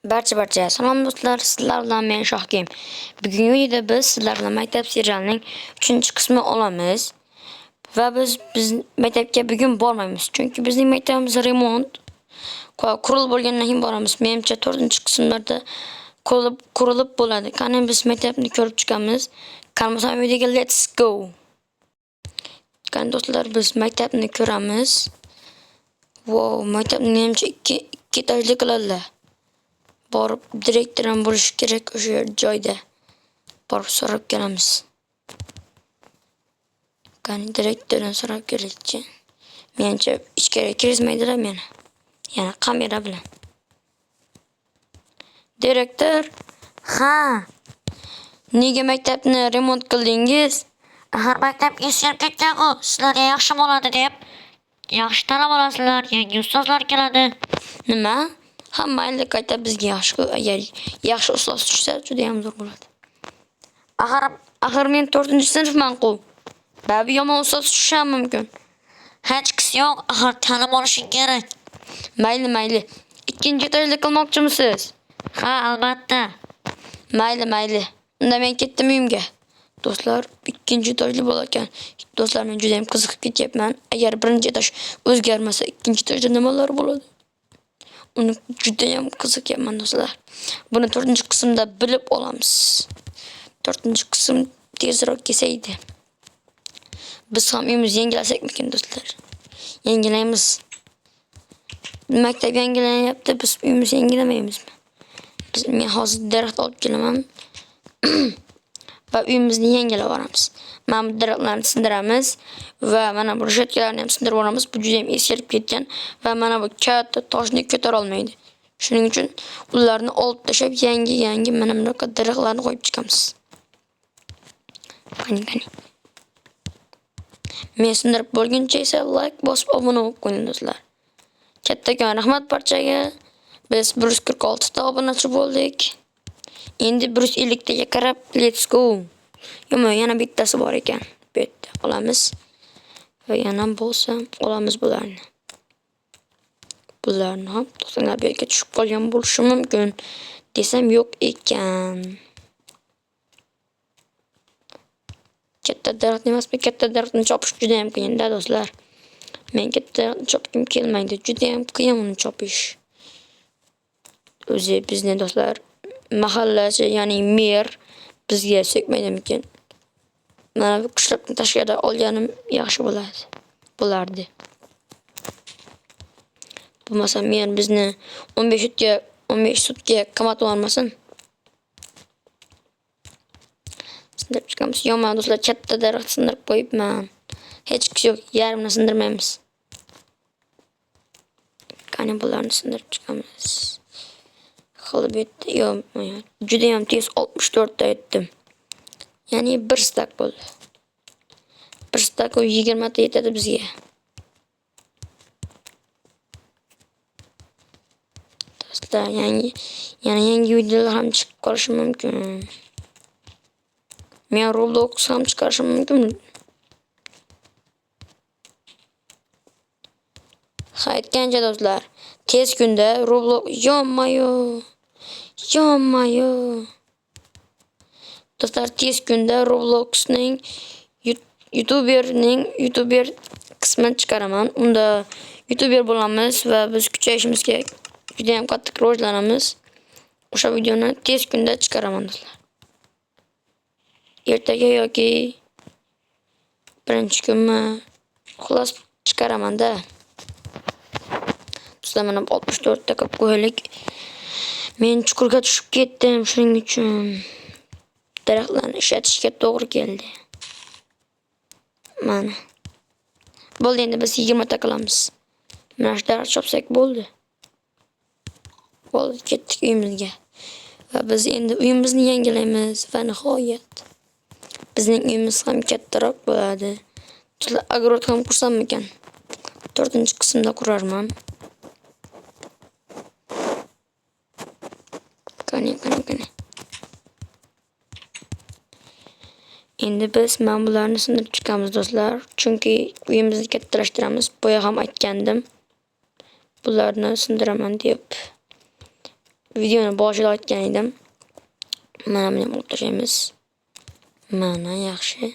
Barcha salom do'stlar, sizlar bilan men Shohkim. Bugungi videoda biz sizlar bilan maktab serialining 3-qismi olamiz. Va biz maktabga bugun bormaymiz, chunki bizning maktabimiz remont qurilib bo'lgandan keyin boramiz. Menimcha 4-qismlarda qurilib bo'ladi. Qani biz maktabni ko'rib chiqamiz. Qani videoga let's go. Qani do'stlar, biz maktabni ko'ramiz. Wow, maktabni menimcha ikki etajli qiladilar. Borib direktor ham bo'lishi kerak o'sha joyda. Borib so'rab kelamiz. Qani direktordan so'rab kelaylikchi. Menimcha ichkariga kirgizmaydilar meni. Yana kamera bilan. Direktor, ha. Nega maktabni remont qildingiz? Axir maktab eskirib ketgan-ku, sizlarga yaxshi bo'ladi deb. Yaxshi ta'lim olasizlar, yangi ustozlar keladi. Nima? Ha, mayli, qayta bizga yaxshi-ku. Agar yaxshi ustoz tushsa, juda ham zo'r bo'ladi. Axir men 4-sinfman-ku. Baribir yomon ustoz tushishi ham mumkin. Hechqisi yo'q, axir ta'lim olishing kerak. Mayli, mayli. 2 etajli qilmoqchimisiz? Ha, albatta. Mayli, mayli. Unda men ketdim uyimga. Do'stlar, 2 etajli bo'lar ekan. Do'stlar, men juda ham qiziqib ketyapman. Agar 1 etaj o'zgarmasa, 2 etajda nimalar bo'ladi? Uni juda ham qiziqyapman do'stlar. Buni 4-qismda bilib olamiz. 4-qism tezroq kelsaydi. Biz ham uyimizni yangilasakmikin do'stlar? Yangilaymiz. Maktab yangilanyapti, biz uyimizni yangilamaymizmi? Men hozir daraxt olib kelaman. Va uyimizni yangilab yuboramiz. Mana bu daraxtlarni sindiramiz va mana bu reshetkalarni ham sindirib yuboramiz. Bu juda ham eskirib ketgan va mana bu katta toshni ko'tara olmaydi. Shuning uchun ularni olib tashlab yangi mana bunaqa daraxtlarni qo'yib chiqamiz. Qani, qani. Men sindirib bo'lguncha esa like bosib obuna bo'lib qo'ying do'stlar. Kattakon rahmat barchaga. Biz 146 ta obunachi bo'ldik. Endi 150 taga qarab let's go. Yo'q, yana bittasi bor ekan. Bu yerda olamiz. Va yana bo'lsa olamiz bularni. Bularni ham to'xtanglar, bu yerga tushib qolgan bo'lishi mumkin desam yo'q ekan. Katta daraxt emasmi? Katta daraxtni chopish juda ham qiyin-da do'stlar. Men katta daraxtni chopgim kelmaydi. Juda ham qiyin uni chopish. O'zi bizni do'stlar mahallachi, ya'ni mer bizga so'kmaydimikin? Mana bu qishloqni tashqarida olganim yaxshi bo'ladi. Bo'lardi. Bo'lmasa mer bizni 15 sutga qamatib yubormasin. Sindirib chiqamiz. Yo'q, do'stlar, katta daraxt sindirib qo'yibman. Hech kishi yo'q, yarmini sindirmaymiz. Qani bularni sindirib chiqamiz. Qilib yetdi. Yo'q, juda ham tez 64 ta yetdim. Ya'ni 1 stak bo'ldi. 1 stak 20 ta yetadi bizga. Do'stlar, yana yangi videolar ham chiqib qolishi mumkin. Men Roblox ham chiqarishim mumkin. Ha, aytgancha do'stlar, tez kunda Roblox yo'q-mayo. Yo'q-mayo. Do'stlar, tez kunda Robloxning YouTuber qismini chiqaraman. Unda YouTuber bo'lamiz va biz kuchayishimiz kerak. Juda ham qattiq rivojlanamiz. O'sha videoni tez kunda chiqaraman do'stlar. Ertaga yoki birinchi kunmi, xullas chiqaraman-da. Do'stlar, mana 64 ta qilib qo'yaylik. Men chuqurga tushib ketdim, shuning uchun daraxtlarni ishlatishga to'g'ri keldi. Mana. Bo'ldi, endi biz 20 ta qilamiz. Mana shu daraxt chopsak bo'ldi. Bo'ldi, ketdik uyimizga. Va biz endi uyimizni yangilaymiz va nihoyat bizning uyimiz ham kattaroq bo'ladi. Do'stlar, agorot ham qursammikan? 4-qismda qurarman. Qani, qani, qani. Endi biz mana bularni sindirib chiqamiz do'stlar, chunki uyimizni kattalashtiramiz. Boya ham aytgandim. Bularni sindiraman deb. Videoni boshida aytgan edim. Mana buni ham olib tashlaymiz. Mana yaxshi.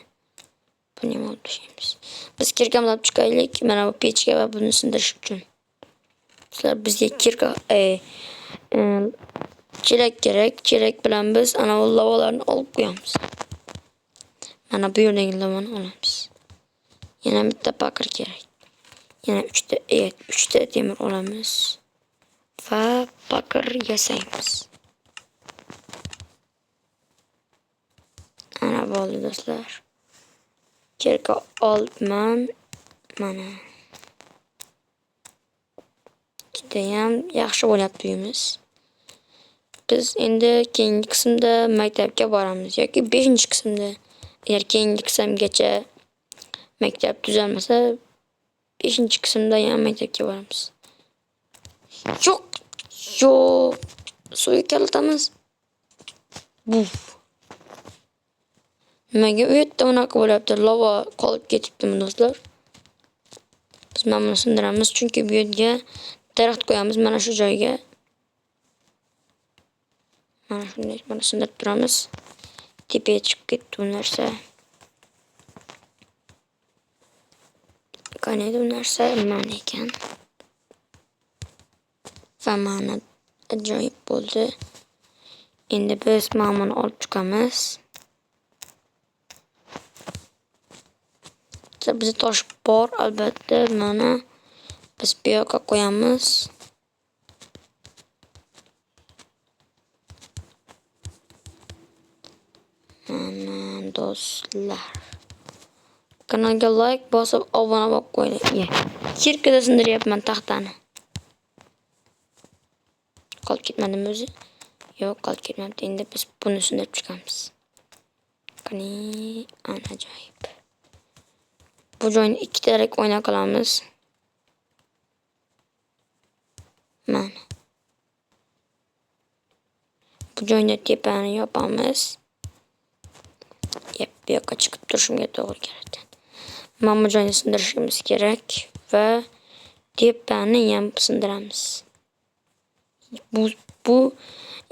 Buni ham olib tashlaymiz. Biz kirkamizni olib chiqaylik. Mana bu pechka va buni sindirish uchun. Sizlar bizga kirka, chelak kerak. Chelak bilan biz ana bu lavalarni olib qo'yamiz. Mana bu yerdagi lavani olamiz. Yana bitta pakir kerak. Yana 3ta, evet, 3ta temir olamiz va pakir yasaymiz. Ana bo'ldi do'stlar. Kirka olibman. Mana. Judayam yaxshi bo'lyapti uyimiz. Biz endi keyingi qismda maktabga boramiz yoki 5-qismda. Agar keyingi qismgacha maktab tuzalmasa, 5-qismda ham maktabga boramiz. Yo'q, yo'q. Suvga kalatamiz. Buf. Nimaga u yerda unaqa bo'lyapti? Lava qolib ketibdimi do'stlar? Biz mana buni sindiramiz, chunki bu yerga daraxt qo'yamiz mana shu joyga. Mana shunday mana sindirib turamiz. Tepaga chiqib ketdi bu narsa. Qani edi bu narsa? Mana ekan. Va mana ajoyib bo'ldi. Endi biz mana buni olib chiqamiz. Bizda tosh bor albatta. Mana biz bu yoqqa qo'yamiz. Mana do'stlar. Kanalga like bosib obuna bo'lib qo'yinglar. Kirkada sindiryapman taxtani. Qolib ketmadimi o'zi? Yo'q, qolib ketmabdi. Endi biz buni sindirib chiqamiz. Qani, ana ajoyib. Bu joyni ikkitalik oyna qilamiz. Mana. Bu joyni tepani yopamiz. Yep, bu yoqqa chiqib turishimga to'g'ri keladi. Mana bu joyni sindirishimiz kerak va tepani ham sindiramiz. Bu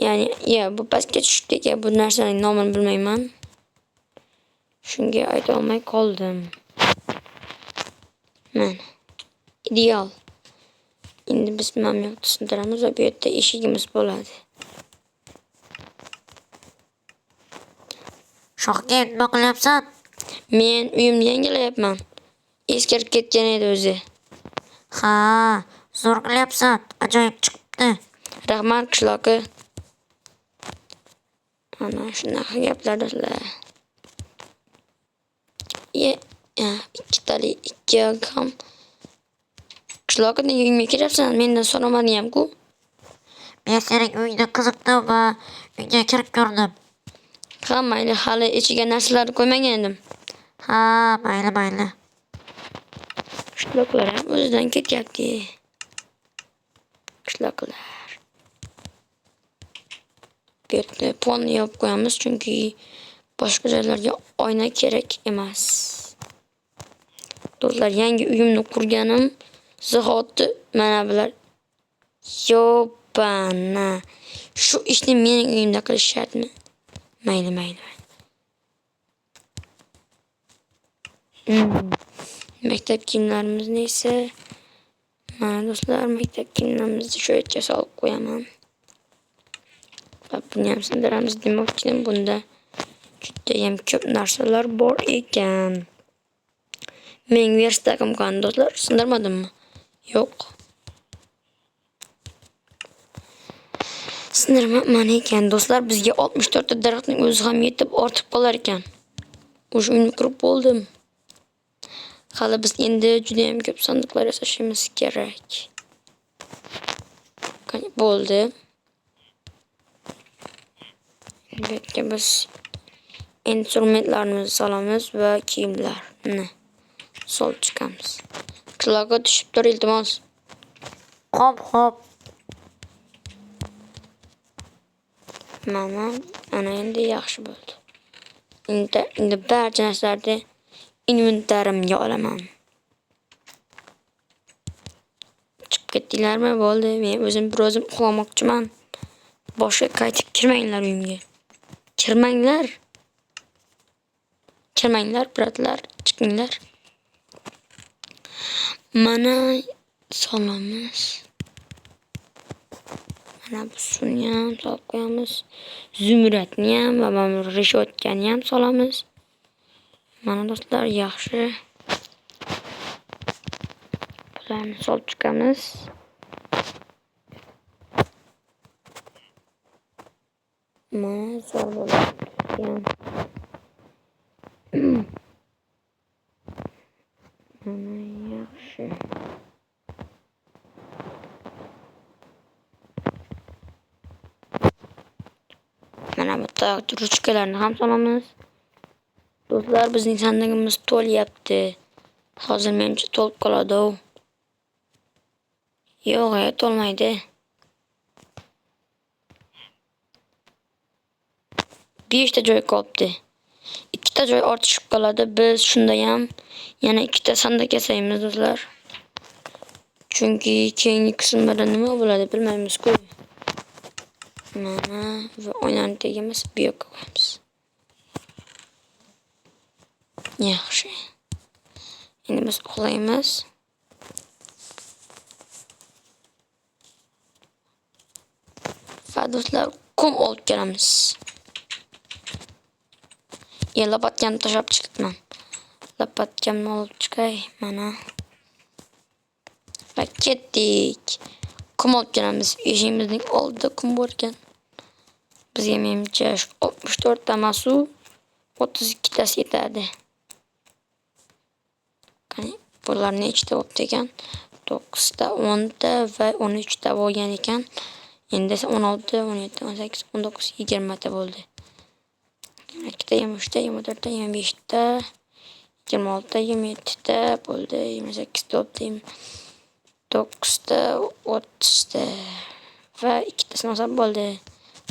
ya'ni ya bu pastga tushdik ya, bu narsaning nomini bilmayman. Shunga ayta olmay qoldim. Mana. Ideal. Endi biz mana bu yoqda sindiramiz va bu yerda eshigimiz bo'ladi. Shohga nima qilyapsan? Men uyimni yangilayapman. Eskirib ketgan edi o'zi. Ha, zo'r qilyapsan. Ajoyib chiqibdi. Rahmat qishloqi. Ana shunaqa gaplar do'stlar. Ye, ikkitali ikki ham. Qishloqi nega uyimga kiryapsan? Mendan so'ramading ham-ku. Men sening uyingda qiziqdim va uyga kirib ko'rdim. Ha, mayli, hali ichiga narsalarni qo'ymagan edim. Ha, mayli, mayli. Qishloqlar ham o'zidan ketyapti. Qishloqlar. Bu yerda polni yopib qo'yamiz, chunki boshqa joylarga oyna kerak emas. Do'stlar, yangi uyimni qurganim zahoti mana bular. Yobana. Shu ishni mening uyimda qilish shartmi? Mayli, mayli, mayli. Maktab kiyimlarimizni esa mana do'stlar, maktab kiyimlarimizni shu yerga solib qo'yaman. Va buni ham sindiramiz demoqchidim. Bunda juda ham ko'p narsalar bor ekan. Mening verstakim qani do'stlar? Sindirmadimmi? Yo'q. Sindirmabman ekan do'stlar. Bizga 64 ta daraxtning o'zi ham yetib ortib qolar ekan. O'sha uyni qurib bo'ldim. Hali biz endi juda ham ko'p sandiqlar yasashimiz kerak. Qani bo'ldi. Albatta biz instrumentlarimizni solamiz va kiyimlarni solib chiqamiz. Qishloqqa tushib tur, iltimos. Hop, hop. Mana, ana endi yaxshi bo'ldi. Endi barcha narsalarni inventarimga olaman. Chiqib ketdinglarmi? Bo'ldi. Men o'zim bir o'zim uxlamoqchiman. Boshqa qaytib kirmanglar uyimga. Kirmanglar. Kirmanglar, брат lar, chiqinglar. Mana solamiz. Mana bu suvni ham solib qo'yamiz. Zumradni ham va mana bu reshotkani ham solamiz. Mana do'stlar, yaxshi. Bularni solib chiqamiz. Mana zo'r bo'ladi. Mana yaxshi. Mana bu ruchkalarni ham solamiz. Do'stlar, bizning sandig'imiz to'lyapti. Hozir menimcha to'lib qoladi u. Yo'q, to'lmaydi. 5 ta joy qolibdi. 2 ta joy ortishib qoladi. Biz shunda ham yana 2 ta sandiq yasaymiz do'stlar. Chunki keyingi qismlarda nima bo'ladi bilmaymiz-ku. Mana va oynani tegamiz, bu yoqqa qo'yamiz. Yaxshi. Endi biz uxlaymiz. Va do'stlar, qum olib kelamiz. Ya lopatkamni tashlab chiqibman. Lopatkamni olib chiqay, mana. Va ketdik. Qum olib kelamiz. Eshigimizning oldida qum bor ekan. Bizga menimcha 64 ta emas u, 32 tasi yetadi. Qani, bular nechta bo'pti ekan? 9 ta, 10 ta va 13 ta bo'lgan ekan. Endi esa 16, 17, 18, 19, 20 ta bo'ldi. 22 ta, 23 ta, 24 ta, 25 ta, 26 ta, 27 ta bo'ldi, 28 ta bo'ldi, 9 ta, 30 ta va ikkitasini olsam bo'ldi.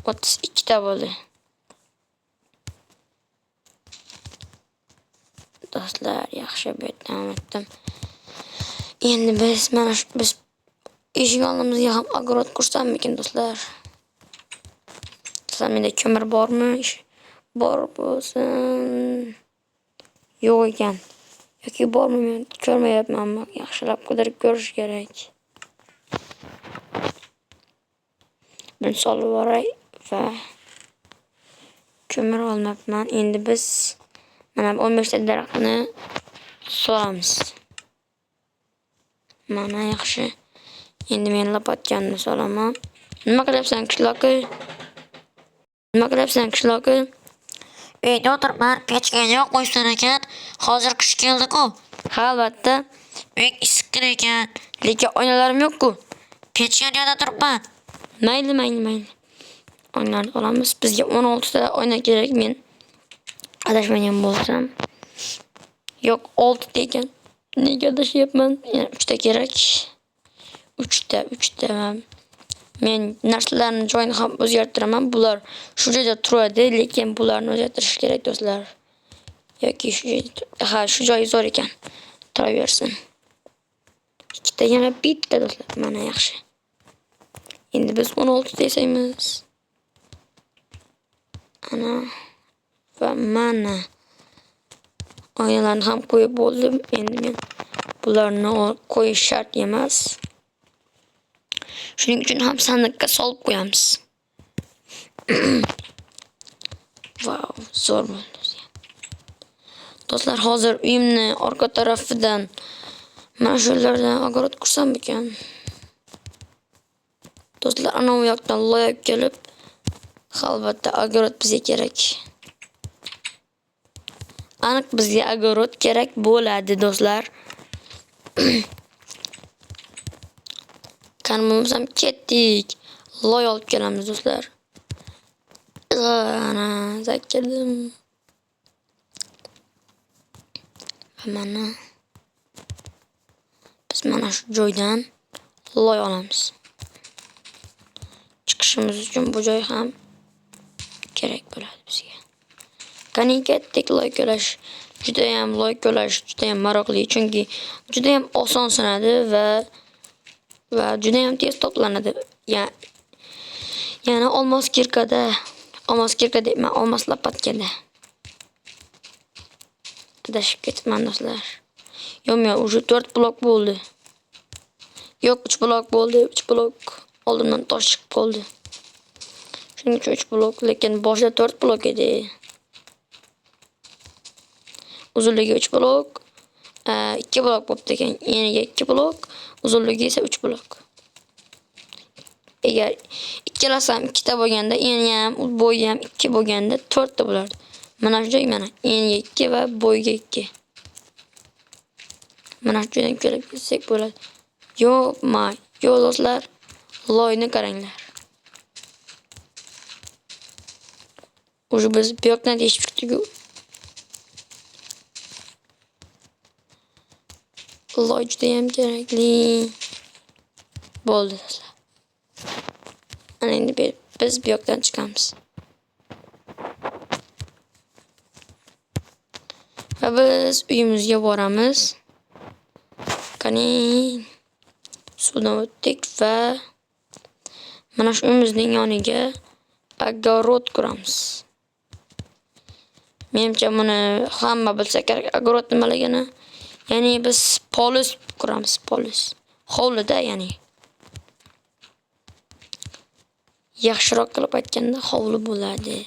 32 ta bo'ldi. Do'stlar, yaxshi bu yerdan o'tdim. Endi biz mana shu biz eshik oldimizga ham огород qursammikin do'stlar? Do'stlar, menda ko'mir bormi? Bor bo'lsin. Yo'q ekan. Yoki bormi, men ko'rmayapmanmi? Yaxshilab qidirib ko'rish kerak. Buni solib yuboray va ko'mir olmabman. Endi biz mana bu 15 ta daraxtni solamiz. Mana yaxshi. Endi men lopatkamni solaman. Nima qilyapsan, qishloqi? Nima qilyapsan, qishloqi? Uyda o'tiribman, pechka yo'q qo'yishgan ekan. Hozir qish keldi-ku. Ha, albatta. Uy issiqqina ekan. Lekin oynalarim yo'q-ku. Pechkani yonida turibman. Mayli, mayli, mayli. Oynalarni olamiz. Bizga 16 ta oyna kerak, men adashmagan bo'lsam. Yo'q, 6 ta ekan. Nega adashyapman? Yana 3 ta kerak. 3 ta, 3 ta. Men narsalarni joyini ham o'zgartiraman. Bular shu joyda turadi, lekin bularni o'zgartirish kerak do'stlar. Yoki shu joyda, ha, shu joyi zo'r ekan. Turaversin. Ikkita, yana bitta do'stlar. Mana yaxshi. Endi biz 16 ta yasaymiz. Ana va mana oynalarni ham qo'yib bo'ldim. Endi men bularni qo'yish shart emas. Shuning uchun ham sandiqqa solib qo'yamiz. Vau, zo'r bo'ldi. Do'stlar, hozir uyimni orqa tarafidan mana shu yerlardan огород qursammikan? Do'stlar, ana u yoqdan loyib kelib, albatta огород bizga kerak. Aniq bizga огород kerak bo'ladi do'stlar. Qani bo'lmasam ketdik. Loy olib kelamiz do'stlar. Ana zakirdim. Va mana biz mana shu joydan loy olamiz. Chiqishimiz uchun bu joy ham kerak bo'ladi bizga. Qani ketdik loy ko'lash. Judayam loy ko'lash judayam maroqli, chunki judayam oson sinadi va judayam tez to'planadi. Yana olmos kirkada. Olmos kirka deyman, olmos lopatkada. Adashib ketibman do'stlar. Yo'q, уже 4 blok bo'ldi. Yo'q, 3 blok bo'ldi, 3 blok. Oldimdan tosh chiqib qoldi. Shuning uchun 3 blok, lekin boshida 4 blok edi. Uzunligi 3 blok, 2 blok bo'pti ekan. Eniga 2 blok, uzunligi esa 3 blok. Agar ikkalasi ham ikkita bo'lganda, eni ham, bo'yi ham 2 bo'lganda 4 ta bo'lardi. Mana shu joy mana eniga 2 va bo'yiga 2. Mana shu joydan kelib ketsak bo'ladi. Yo'q, yo'q do'stlar, loyni qaranglar. Уже biz bu yoqdan teshib chiqdik-ku. Loy juda ham kerakli. Bo'ldi do'stlar. Ana endi biz bu yoqdan chiqamiz. Va biz uyimizga boramiz. Qani suvdan o'tdik va mana shu uyimizning yoniga огород quramiz. Menimcha buni hamma bilsa kerak, огород nimaligini. Ya'ni biz polis quramiz, polis. Hovlida, ya'ni. Yaxshiroq qilib aytganda hovli bo'ladi.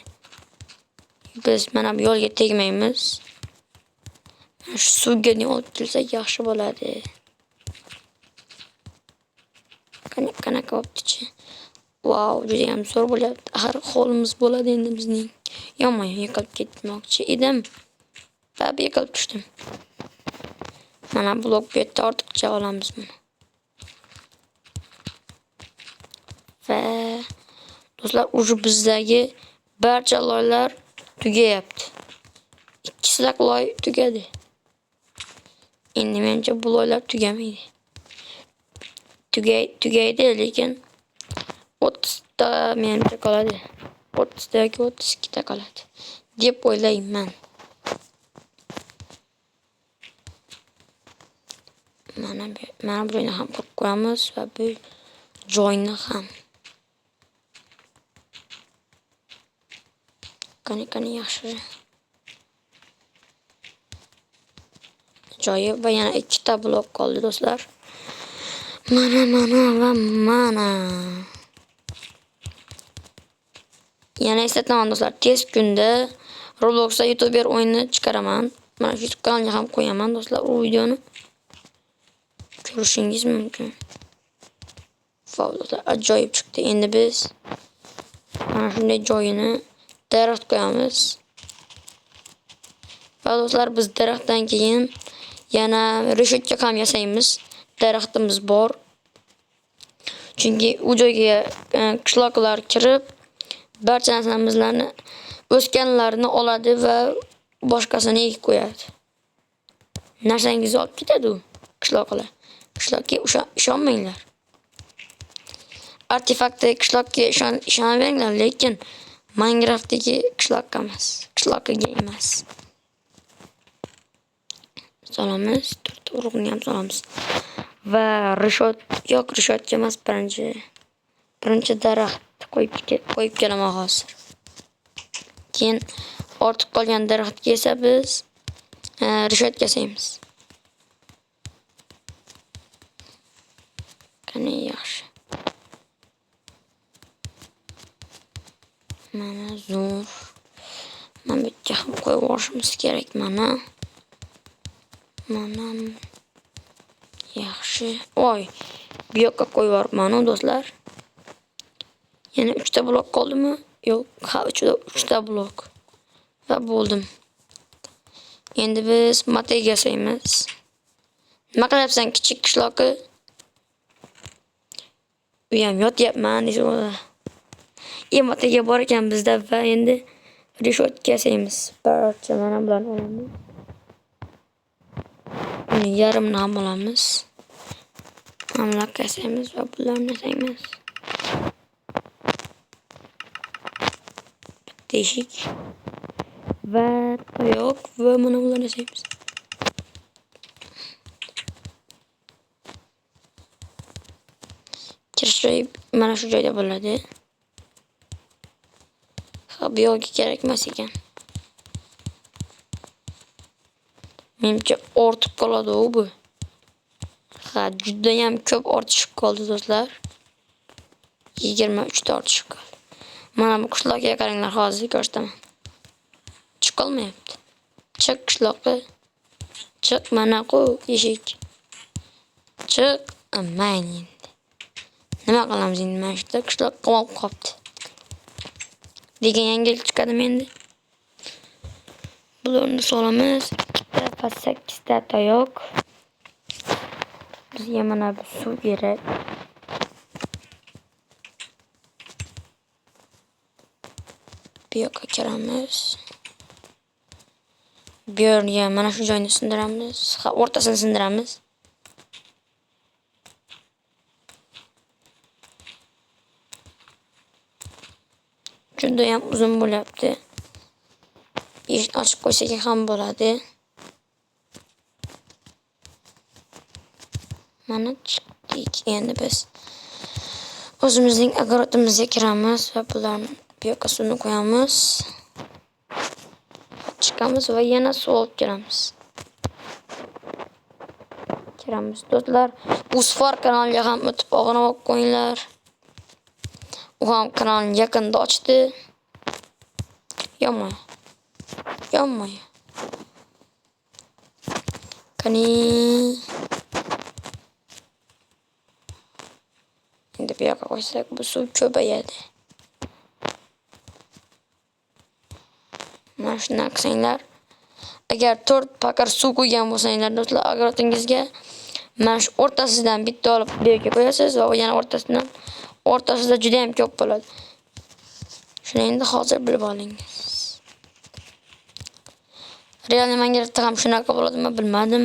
Biz mana bu yo'lga tegmaymiz. Mana shu suvga olib kelsak yaxshi bo'ladi. Qanaqa bo'pti-chi? Vau, juda ham zo'r bo'lyapti. Axir hovlimiz bo'ladi endi bizning. Yomon yiqilib ketmoqchi edim. Va yiqilib tushdim. Mana blok bu yerda ortiqcha olamiz buni. Va do'stlar, уже bizdagi barcha loylar tugayapti. 2 silak loy tugadi. Endi menimcha bu loylar tugamaydi. Tugaydi, lekin 30 ta menimcha qoladi. 30 ta yoki 32 ta qoladi deb o'ylayman. Mana bu joyni ham qurib qo'yamiz va bu joyni ham. Qani yaxshi. Joyi va yana 2 ta blok qoldi do'stlar. Mana va mana. Yana eslataman do'stlar, tez kunda Robloxda YouTuber o'yinini chiqaraman. Mana shu YouTube kanaliga ham qo'yaman do'stlar, u videoni ko'rishingiz mumkin. Vau do'stlar, ajoyib chiqdi. Endi biz mana shunday joyini daraxt qo'yamiz. Va do'stlar, biz daraxtdan keyin yana reshotka ham yasaymiz. Daraxtimiz bor. Chunki u joyga qishloqlar kirib barcha narsamizlarni, o'sganlarini oladi va boshqasini ekib qo'yadi. Narsangizni olib ketadi u qishloqlar. Qishloqqa ishonmanglar. Artefaktdagi qishloqqa ishonaveringlar, lekin Minecraftdagi qishloqqa emas, qishloqqa emas. Solamiz, to'rtta urug'ni ham solamiz. Va rishot, yo'q, rishotga emas, birinchi daraxt qo'yib kelaman hozir. Keyin ortib qolgan daraxtga esa biz rishot yasaymiz. Qani yaxshi. Mana zo'r. Mana bu yerga ham qo'yib olishimiz kerak mana. Mana yaxshi. Oy, bu yoqqa qo'yib yuboribman-u do'stlar. Yana 3 ta blok qoldimi? Yo'q, ha, 3 ta blok. Va bo'ldim. Endi biz motel yasaymiz. Nima qilyapsan kichik qishloqi? U ham yotyapman desa bo'ladi. Motelga bor ekan bizda va endi reshotka yasaymiz. Barcha mana bularni olamiz. Buni yarmini ham olamiz. Mana bunaqa yasaymiz va bularni yasaymiz. Teshik va tayoq va mana bularni yasaymiz. Kirish joyi mana shu joyda bo'ladi. Ha, bu yoqga kerak emas ekan. Menimcha ortib qoladi u bu. Ha, judayam ko'p ortishib qoldi do'stlar. 23 ta ortishib qoldi. Mana bu qishloqqa qaranglar, hozir ko'rsataman. Chiqolmayapti. Chiq qishloqqa. Chiq mana ku eshik. Chiq, mayli endi. Nima qilamiz endi mana shu yerda qishloq qamalib qolibdi. Degan yangilik chiqadimi endi? Bularni solamiz. 2 va 8 ta tayoq. Bizga mana bu suv kerak. Bu yoqqa kiramiz. Bu yerga mana shu joyni sindiramiz. Ha, o'rtasini sindiramiz. Judayam uzun bo'lyapti. Eshikni ochib qo'ysak ham bo'ladi. Mana chiqdik. Endi biz o'zimizning огородimizga kiramiz va bularni bu yoqqa suvni qo'yamiz. Chiqamiz va yana suv olib kelamiz. Kiramiz do'stlar. Uzfar kanaliga ham o'tib obuna bo'lib qo'yinglar. U ham kanalni yaqinda ochdi. Yonma. Yonma. Qani. Endi bu yoqqa qo'ysak bu suv ko'payadi. Mana shunday qilsanglar, agar 4 pakar suv qo'ygan bo'lsanglar do'stlar, огородingizga mana shu o'rtasidan bitta olib bu yerga qo'yasiz va yana o'rtasidan, o'rtasida juda ham ko'p bo'ladi. Shuni endi hozir bilib olingiz. Real Minecraftda ham shunaqa bo'ladimi bilmadim.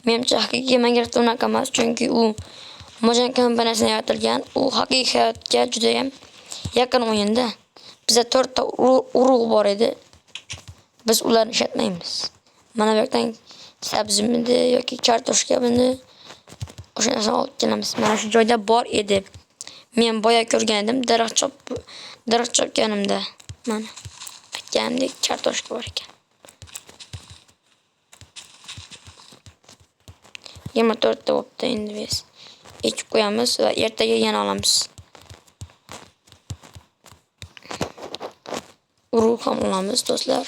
Menimcha haqiqiy Minecraftda unaqa emas, chunki u Mojang kompaniyasidan yaratilgan, u haqiqiy hayotga juda ham yaqin o'yinda. Bizda 4 ta urug' bor edi. Biz ularni ishlatmaymiz. Mana bu yoqdan sabzimidi yoki kartoshkamidi o'sha narsani olib kelamiz. Mana shu joyda bor edi. Men boya ko'rgan edim, daraxt chopganimda. Mana aytganimdek kartoshka bor ekan. 24 ta bo'pti endi biz ekib qo'yamiz va ertaga yana olamiz. Urug' ham olamiz do'stlar.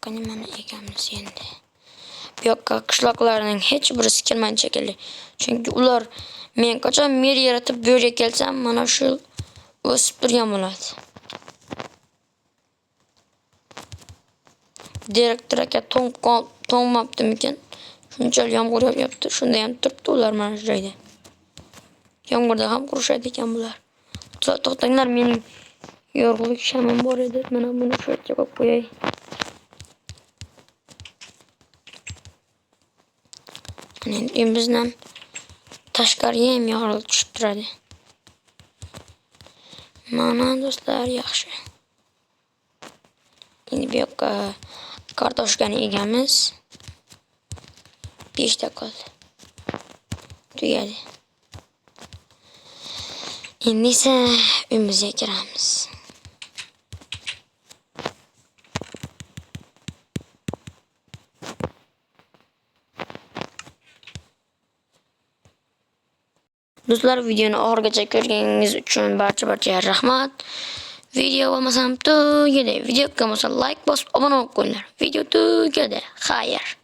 Qani mana egamiz endi. Bu yoqqa qishloqlarning hech birisi kelmaydi shekilli. Chunki ular men qachon mer yaratib bu yerga kelsam mana shu o'sib turgan bo'ladi. Direktor aka to'ngmabdimikin? Shunchalik yomg'ir yog'yapti, shunda ham turibdi ular mana shu joyda. Yomg'irda ham qurishadi ekan bular. To'xtanglar, mening yorug'lik shamim bor edi. Mana buni shu yerga qo'yib qo'yay. Mana endi uyimizdan tashqariga ham yorug'lik tushib turadi. Mana do'stlar, yaxshi. Endi bu yoqqa kartoshkani egamiz. 5 ta qoldi. Tugadi. Endi esa uyimizga kiramiz. Do'stlar, videoni oxirigacha ko'rganingiz uchun barcha-barchaga rahmat. Video bo'lmasam tugadi. Video bo'lmasa like bosib obuna bo'lib qo'yinglar. Video tugadi. Xayr.